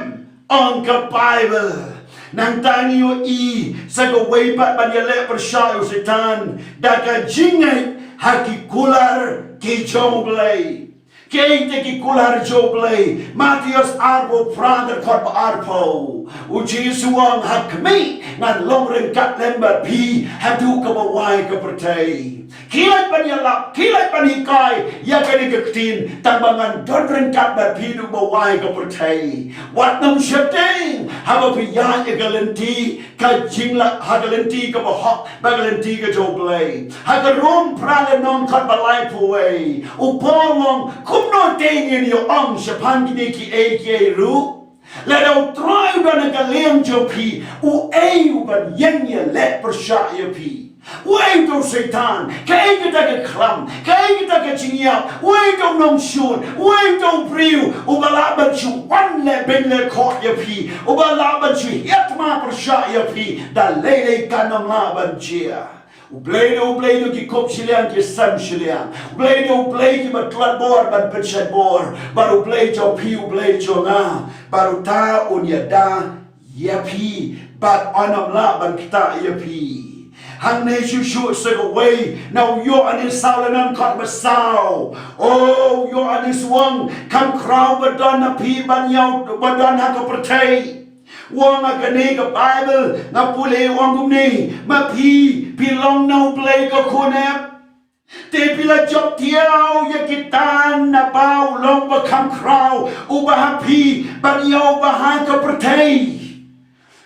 Ong ka Baibl, nangta ngi ïohi sa kawei pat ban ïaleh pyrshah ïa u Soitan da ka jingngeit ha ki kular ki jong U Blei. Kiei te ki kular jong U Blei? Mathaios arphew phra, dkhot ba arphew. U Jisu u ong, ha khmih, ngan long ryngkat lem bad phi haduh kaba wai ka pyrthei. Khie leit ban ïalap, khie leit ban hikai ïa kane ka ktien, tang ba ngan don ryngkat bad phi haduh ba wai ka pyrthei. Wat nym sheptieng haba phi ïaid ïa ka lynti ka jingla, ha ka lynti kaba hok bad ka lynti ka jong U Blei. Ha ka Rom phra lynnong, dkhot ba laiphew wei, u Paul u ong, kumno te ngin ïa ong shaphang kine kiei kiei ruh? Lada U Trai u don ha ka liang jong phi, uei u ban ïeng ïaleh pyrshah ïa phi? Uei uta u Soitan? Kaei kata ka khlam? Kaei kata ka jingïap? Uei uta u nongshun? Uei uta u briew uba lah ban shu wan leh beiñ leh khoh ïa phi, uba lah ban shu hiar thma pyrshah ïa phi? Da lei lei kan ym lah ban jia. U Blei dei U Blei jong ki kup shiliang ki sem shiliang. U Blei dei U Blei kiba tlot bor ban pynshait bor. Bad U Blei jong phi, U Blei jong nga, bad uta un ïada ïa phi bad un ym lah ban ktah ïa phi. Hangne shuh shuh sa kawei na u Ïoannis saw lynnong, dkhot ba saw. O, u Ïoannis u ong, kham khraw ba don ha phi ban ïa u ba don ha ka pyrthei. U ong ha kane ka Baibl, nga pule, u ong kumne, ma phi, phi long na U Blei ka khun hep. Te phi la jop thiaw ïa ki tan naba u long ba kham khraw, uba ha phi ban ïa uba ha ka pyrthei.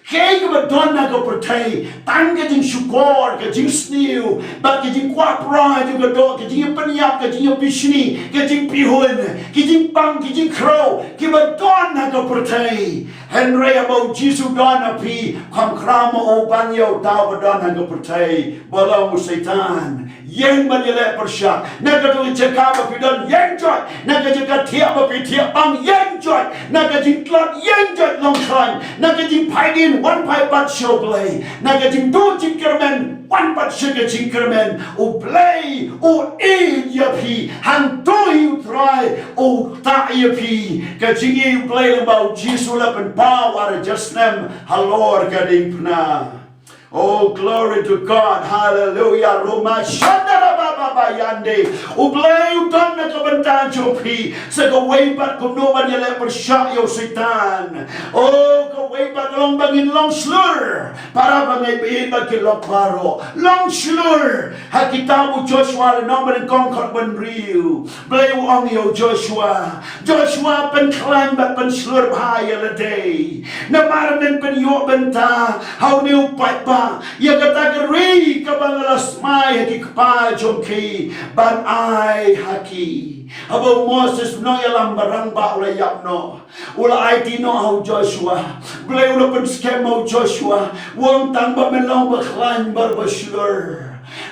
Kaei kaba don ha ka pyrthei? Tang ka jingshukor, ka jingsniew bad ka jingkwah pra jong ka doh, ka jingïapynïap, ka jingïabishni, ka jingpihun, ki jingpang, ki jingkhraw kiba don ha ka pyrthei. Hynrei haba U Jisu u don ha phi, kham khraw ma u ban ïa uta uba don ha ka pyrthei, ba long u Soitan. Ïeng ban ïaleh pyrshah. Na kato ka jaka ba phi don, ïeng joit. Na ka jaka thiah ba phi thiah bang, ïeng joit. Na ka jingtlot, ïeng joit, long khlaiñ. Na ka jingphai dien, wan phai pat sha U Blei. Na ka jingduh jingkyrmen, wan pat sha ka jingkyrmen. U Blei u ïeit ïa phi. Hangto hi U Trai u ktah ïa phi. Ka jingïeit U Blei lyngba U Jisu la pynpaw ar hajar snem halor ka diengphna. Oh, glory to God. Hallelujah. Roma shandara baba bayande. U Blei u don na ka bynta jong phi. Sa kawei pat kumno ban ïaleh pyrshah ïa u Soitan. Oh, kawei pat long ba ngin long shlur. Para bangeit ba ïeit bad ki lok baroh, long shlur. Ha kitab u Joshua lynnong banyngkong, dkhot ba hynriew, Blei u ong ïa u Joshua, Joshua, pynkhlaiñ bad pynshlur bha ïa lade. Namar men pynïoh bynta ha une u paidbah ïa kata ka ri kaba nga la smai ha ki kpa jong ki ban ai ha ki. Haba u Moses u nongïalam ba rangbah u la ïap noh, u la aiti noh ha u Joshua. Blei u la pynskhem ha u Joshua, u ong, tang ba men long ba khlaiñ bad ba shlur,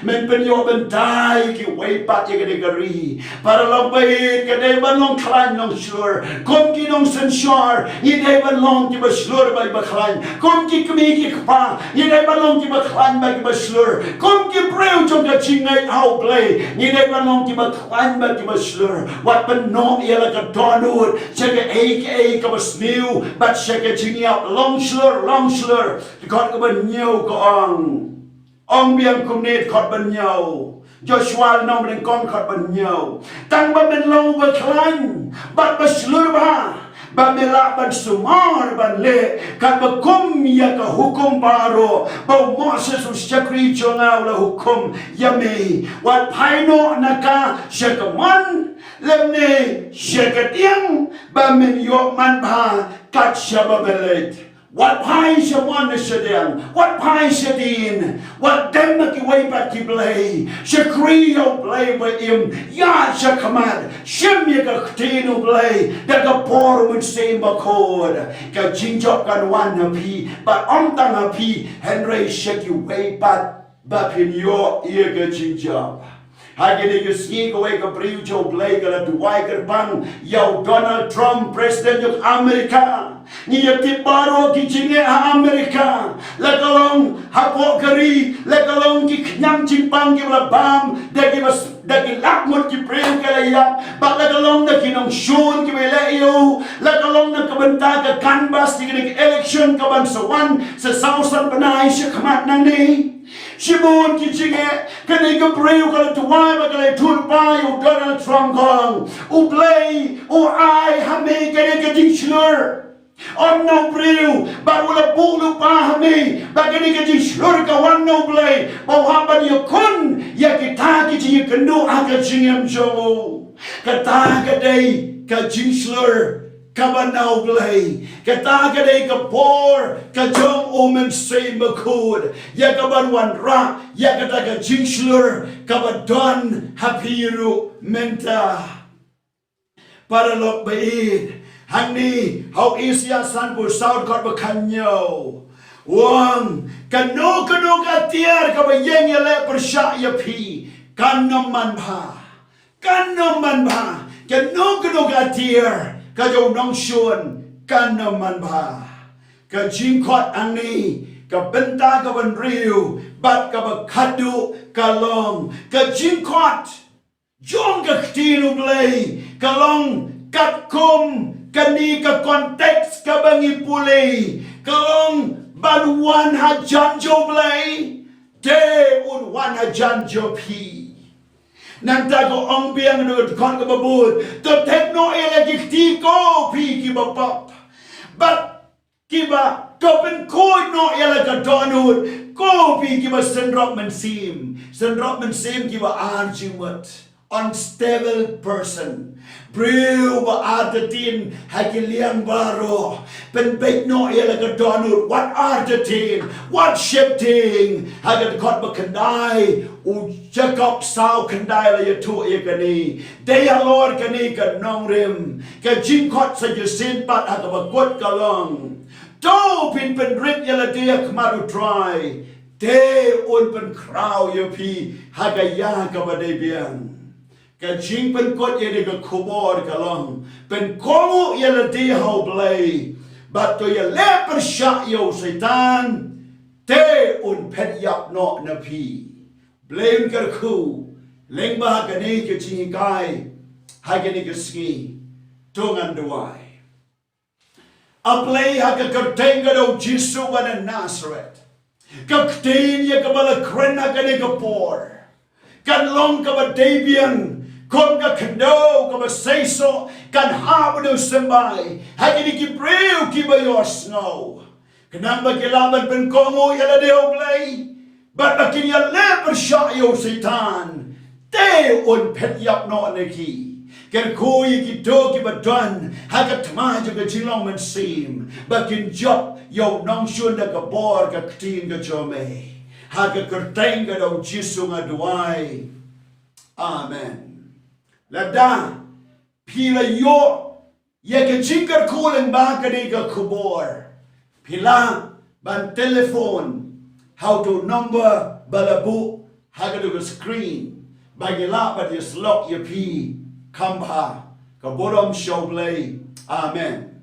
men pynïoh bynta ïa kiwei pat ïa kane ka ri. Para lok baieit, ka dei ban long khlaiñ long shlur. Kum ki nongsynshar ngi dei ban long kiba shlur bad kiba khlaiñ. Kum ki kmie ki kpa ngi dei ban long kiba khlaiñ bad kiba shlur. Kum ki briew jong ka jingngeit ha U Blei ngi dei ban long kiba khlaiñ bad kiba shlur. Wat pynnoh ïa la ka dohnud sha kaei kaei kaba sniew bad sha ka jingïap. Long shlur, long shlur. Dkhot kaba hynñiew ka ong, ong biang kumne, dkhot ba hynñiew. Joshua lynnong banyngkong, dkhot ba hynñiew. Tang ba men long uba khlaiñ bad ba shlur bha, ba me lah ban sumar ban leh katba kum ïa ka hukum baroh ba u Moses u shakri jong nga u la hukum ïa me. Wat phai noh na ka sha ka mon lymne sha ka diang ba men ïoh manbha kat shaba me leit. Wat phai sha mon na sha diang, wat phai sha dien, wat dem na kiwei pat ki blei. Shakri ïa u Blei ba im, ïaid sha khmat, shim ïa ka ktien u Blei da ka por u Mynsiem Bakhuid. Ka jingjop kan wan ha phi, bad ym tang ha phi, hynrei sha kiwei pat ba phin ïoh ïa ka jingjop. Ha kine ki sngi kawei ka briew jong u Blei ka la duwai kyrpang ïa u Donald Trump, president jong Amerika. Ngi ïa tip baroh ki jingeh ha Amerika, la ka long hapoh ka ri, la ka long ki khñiang jingpang kiba la bam da kiba, da ki lak ngut ki briew ki la ïap, bad la ka long da ki nongshun kiba ïaleh ïa u, la ka long na ka bynta ka canvass ïa kine ki election kaban sa wan sa saw san bnai sha khmat nangne. Shibun ki jingeh. Kane ka briew ka la duwai bad ka la ïathuh lypa ïa u Donald Trump, ka ong, u Blei u ai ha me kane ka jingshlur. Ym na u briew, bad u la buh lypa ha me ba kane ka jingshlur ka wan na u Blei ba u hap ban ïakhun ïa kita ki jingïakynduh ha ka jingim jong u. Kata ka dei ka jingshlur kaba na u Blei. Kata ka dei ka bor ka jong u Mynsiem Bakhuid ïa kaban wanrah ïa kata ka jingshlur kaba don ha phi ruh mynta. Paralok ba ïeit, hangne ha u Isaïah sanphew saw dkhot ba khathynñiew, u ong, kano kano ka tiar kaba ïeng ïaleh pyrshah ïa phi kan ym manbha. Kan ym manbha. Kano kano ka tiar ka jong u nongshun kan ym manbha. Ka jingkhot hangne, ka bynta kaba hynriew bad kaba khatduh ka long, ka jingkhot jong ka ktien u Blei ka long katkum kane ka context kaba ngi pule, ka long ban wan hajan jong u Blei, te un wan hajan jong phi. Nangta ka ong biang ha u dkhot kaba bud, to thep noh ïa la ki kti ko phi kiba pop, bad kiba, to pynkhuid noh ïa la ka dohnud ko phi kiba synrop mynsiem. Synrop mynsiem kiba ar jingmut. Unstable person. Briew ba artatien ha ki liang baroh. Pynbeit noh ïa la ka dohnud, wat artatien, wat sheptieng. Ha ka dkhot ba khyndai, u Jakob saw khyndai la ïathuh ïa kane. Dei halor kane ka nongrim, ka jingkhot sa shisien pat ha kaba kut ka long, to phin pynrit ïa lade ha khmat u Trai, te un pynkhraw ïa phi ha ka ïa kaba dei biang. Ka jingpynkut ïa kane ka khubor ka long, pynkohnguh ïa lade ha u Blei, bad to ïaleh pyrshah ïa u Soitan, te un phet ïap noh na phi. Blei un kyrkhu lyngba kane ka jinghikai ha kane ka sngi. To ngan duwai. A Blei, ha ka kyrteng ka jong u Jisu ba na Nasareth, ka ktien ïa kaba la kren ha kane ka por kan long kaba dei biang kum ka khyndew kaba seisoh, kan hap ban ïohsngew ha kine ki briew kiba ïohsngew. Khnang ba ki lah ban pynkohnguh ïa lade ha u Blei, bad ba kin ïaleh pyrshah ïa u Soitan, te un phet ïap noh na ki. Kyrkhu ïa kito kiba don ha ka thma jong ka jinglong mynsiem, ba kin jop ïa u nongshun da ka bor ka ktien ka jong me. Ha ka kyrteng ka jong u Jisu nga duwai. Amen. Lada phi la ïoh ïa ka jingkyrkhu lyngba kane ka khubor, phi lah ban telephone ha uto u number ba la buh ha kato ka screen, ba ngi lah ban ïasyllok ïa phi kham bha. Ka burom sha u Blei. Amen.